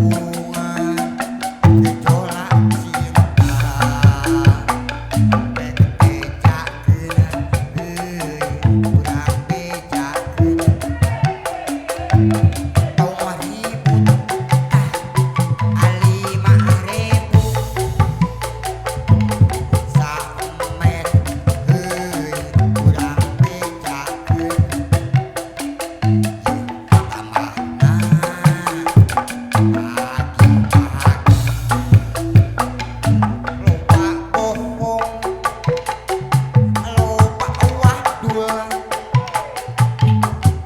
Kampung gejolak cinta rek bejakeun heuy urang bejakeun tong ribut ah 5.000 samet heuy urang bejakeun tambahna pagi-pagi loba bohong loba wadul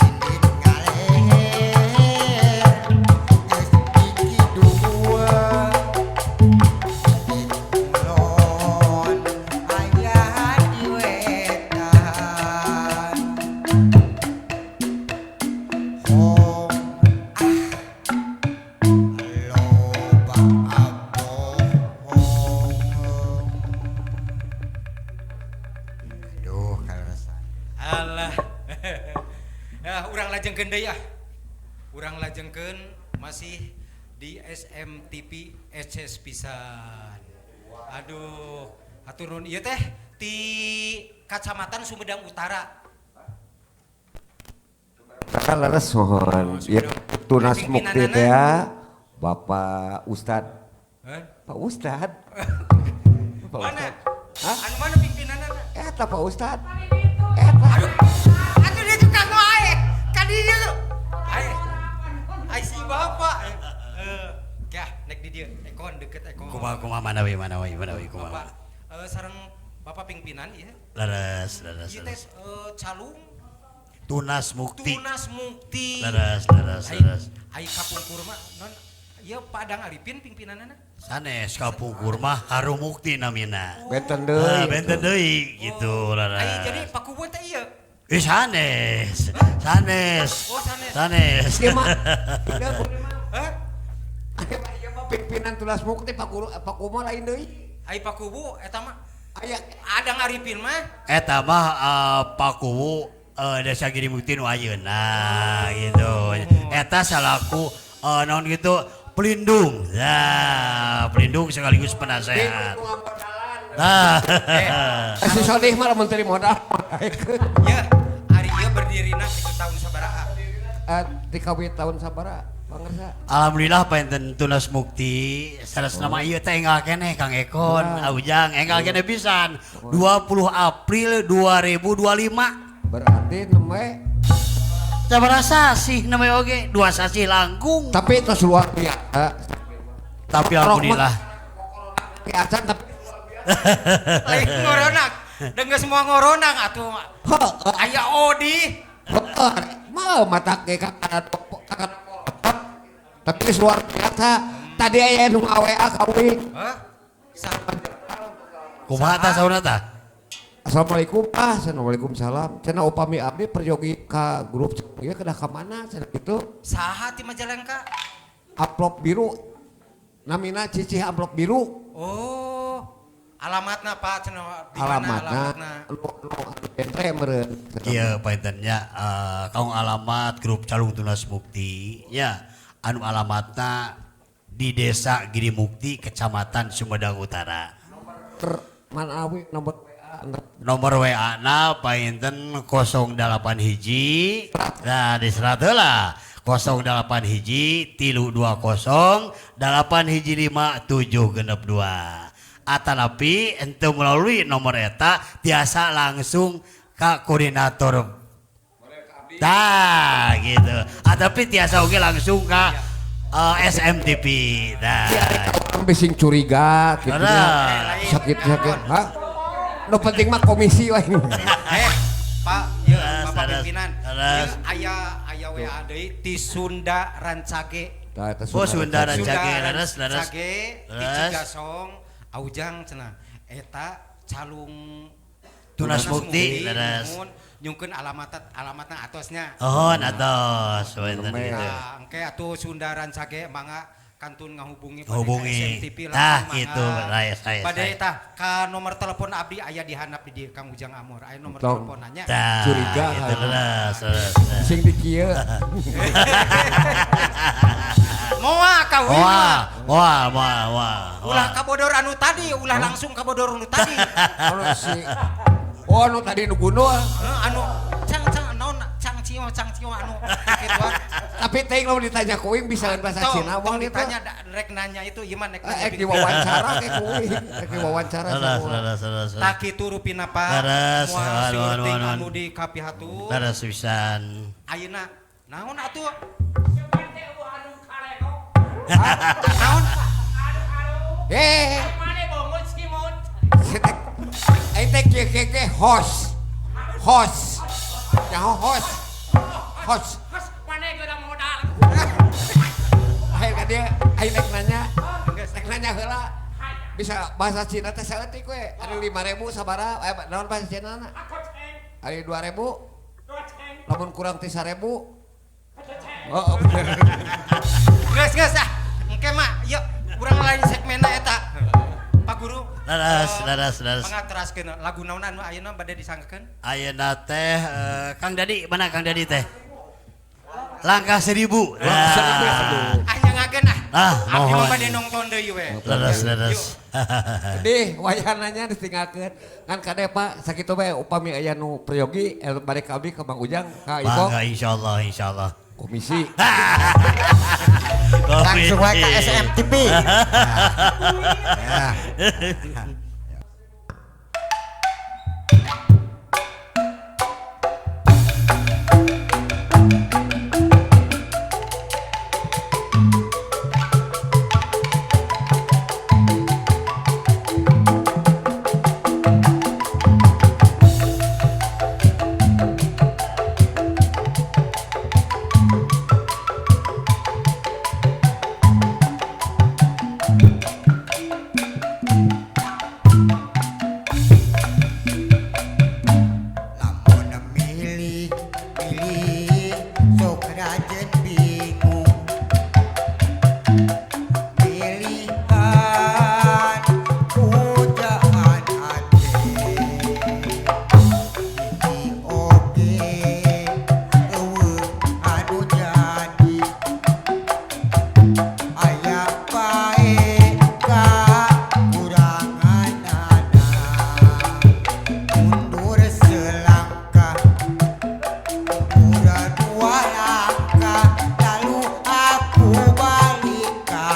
indit ngaleher geus dikidul indit ngulon aya di wetan hong ah loba bohong. Aduh, kaleresan. Alah. Ya, urang lajengkeun deui ah. Urang lajengkeun masih di SMTV SS pisan. Aduh, hatur nuhun ieu teh ti Kacamatan Sumedang Utara. Kan leres mohon. Ya, Tunas Mukti teh ya, Bapak Ustad. Hah? Pak Ustad. Pak Mana? Ustad. Hah? Anu mana pimpinanana? Eta Pak Ustad. Eta. Aduh, atuh dia juga wae. Ka dieu. Ai. Ai si bapak. Eh, ya, nek di dieu. Ekon deket Ekon. Kumaha kumaha, mana we, mana we, mana we, kumaha. Bapak sareng Bapak pimpinan ieu. Leres, leres, Ieu teh leres. Calung Tunas Mukti. Tunas Mukti. Leres, leres, Ai, leres. ai kapungkur mah non ieu Padang Arifin pimpinanana. Sanes, kapungkur mah Harum Mukti namina. Benten deui. Ah, benten deui gitu, leres. Ai jadi Pakuwon teh ieu. Ih, sanes. Sanes. Oh, sanes. Sanes. Ieu mah. Hah? Ieu mah pimpinan Tunas Mukti Pak Guru, Pak Kumo lain deui. Ai Pakuwu eta mah Aya Adang Arifin mah. Eta mah Pakuwu Desa Giri Mukti nu ayeuna gitu. Eta salaku naon gitu, pelindung. Ya, pelindung sekaligus penasehat. Nah. Si Sodih mah lamun teu modal. Ya, ari ieu berdirina kitu tahun sabaraha? Eh, dikawit tahun sabaraha? Pangersa. Alhamdulillah panginten Tunas Mukti sanes nama ieu teh enggal keneh, Kang Ekon, Ujang, enggal keneh pisan, 20 April 2025. Berarti nembe Sabaraha sasih namanya oge, 2 sasih langkung. Tapi itu luar biasa. Tapi alhamdulillah. Biasa tapi Lain ngoronak. Dan geus semua ngoronak atuh. Heuh, Aya Odi. heuh, mau mata ge kakak kakak, tapi geus luar biasa. Tadi aya nu WA ka uing. Hah? Kumaha tah sauna tah? Assalamualaikum, ah, Waalaikumsalam. Cenah upami abdi peryogi ka grup ieu kedah ka mana cenah gitu. Saha ti Majalengka? Amplop biru. Namina Cicih amplop biru. Oh. Alamatna, Pak, cenah di mana? Alamatna Alamatna? nu nu genre meureun. Iya, pangintennya kaung alamat grup Calung Tunas Mukti ya, anu alamatna di Desa Giri Mukti, Kecamatan Sumedang Utara. Manawi nomor WA? Nomor WA na panginten 08 hiji, nah diserat lah, 08 hiji 320 8 hiji 5 7 6 2, atanapi ente melalui nomor eta tiasa langsung ke koordinator. Nah, gitu. Tapi tiasa oke langsung ke SMTV. Nah, Orang bising curiga gitu nya. Bener. Sakit sakit. Hah? Nu penting mah komisi wae. Eh, Pak, ya, Leres, Bapak leres, pimpinan. Leres. Ieu aya aya WA deui ti Sunda Rancage. Tah, eta. Oh, Sunda Rancage, leres, leres. Rancage ti Leres. Cigasong, Aujang cenah. Eta calung Tunas Mukti, leres. Nuhun, nyungkeun alamat alamatna atosnya. Oh, atos, wenten Lumayan. gitu. Nah, engke atuh Sunda Rancage mangga kantun ngahubungi pada Hubungi. SMTV Tah, langsung mangga. gitu, saya, Bade saya. tah ka nomor telepon abdi aya di handap di dieu, Kang Ujang Amor. Aya nomor Tong. teleponannya. Tah, Curiga. gitu, leres, leres, leres. Sing di kieu. Moal kawin. Moal, moal, moal, moal. Ulah kabodor anu tadi, ulah langsung kabodor anu tadi. Anu si Oh, anu tadi nu gundul. Anu cang cang naon cang cio anu kitu. Tapi teuing lamun ditanya ku uing bisa bahasa Cina Tong moal itu. ditanya rek nanya itu ieu mah rek nanya. Ek diwawancara ke ku uing, rek diwawancara Leres, semua. leres, leres. Tah kitu rupina Pak. Leres, Moal nuhun, seueur nuhun, teuing nuhun. anu di kapihatur. Leres pisan. Ayeuna naon atuh? Naon? Eh. Si teh aing teh kieu kieu kieu host. Host. Nyaho host. Host. Aing ka dieu aing rek nanya. Rek nanya heula. Bisa bahasa Cina teh saeutik we. Ari 5000 sabaraha? Naon bahasa Cina na? Ari 2000? Lamun kurang ti 1000? Oh, bener. Geus geus ah. Engke mah yuk urang lain segmenna eta. Pak Guru. Leres, leres, leres. Pangateraskeun lagu naon anu ayeuna bade disangkeun? Ayeuna teh Kang Dadi, mana Kang Dadi teh? Langkah 1000. Nah. Ah nyangakeun ah. Ah, Abdi mah mohon. bade nongton deui we. Leres, leres. Dih, wayananya ditinggalkeun. Ngan kade Pak, sakitu bae upami aya nu priyogi bade ka abdi ka Bang Ujang ka Ipong. Mangga insyaallah, insyaallah. Komisi. Langsung wae ka SMTV. Ya. Lamun milih milih sok rajen bingung pilihan pujaan hati hiji oge eueuh anu jadi aya bae kakuranganana mundur selangkah mundur dua langkah lalu aku balik ka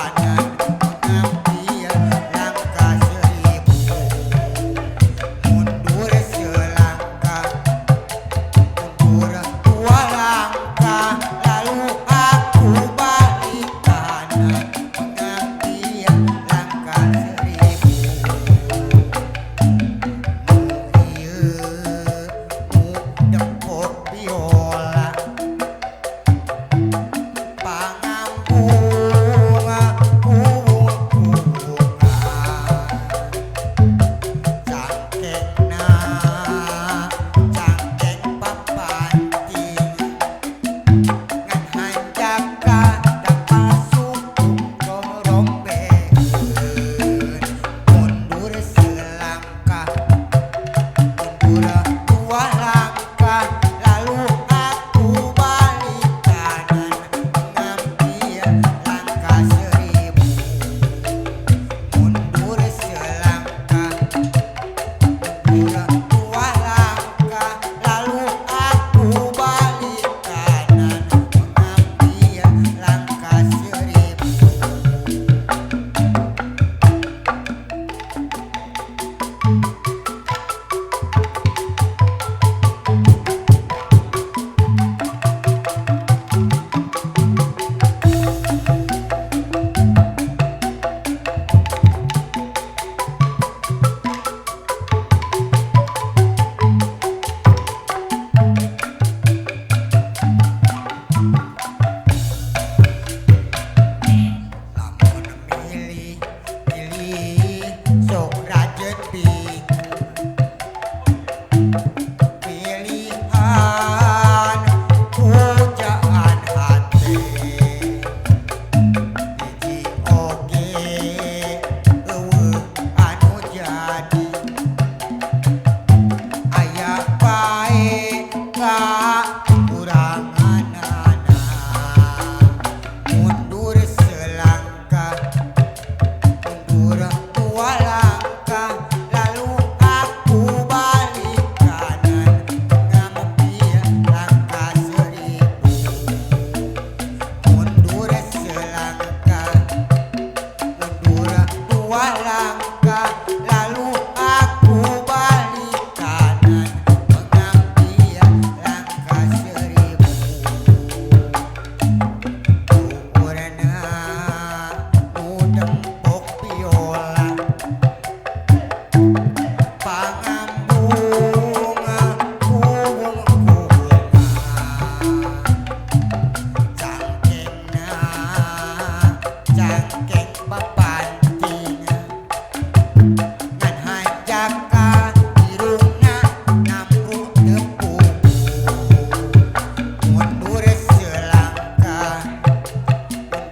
Cengkeng papanting ngan hanjaka irungna namru teu mundur selangkah,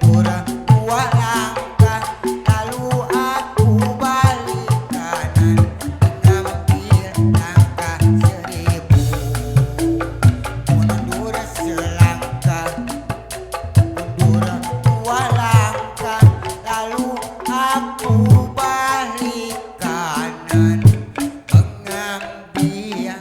mundur dua langkah, lalu aku balik kanan ngambil langkah 1000. Mundur selangkah, mundur dua langkah, lalu aku balik kanan mengambil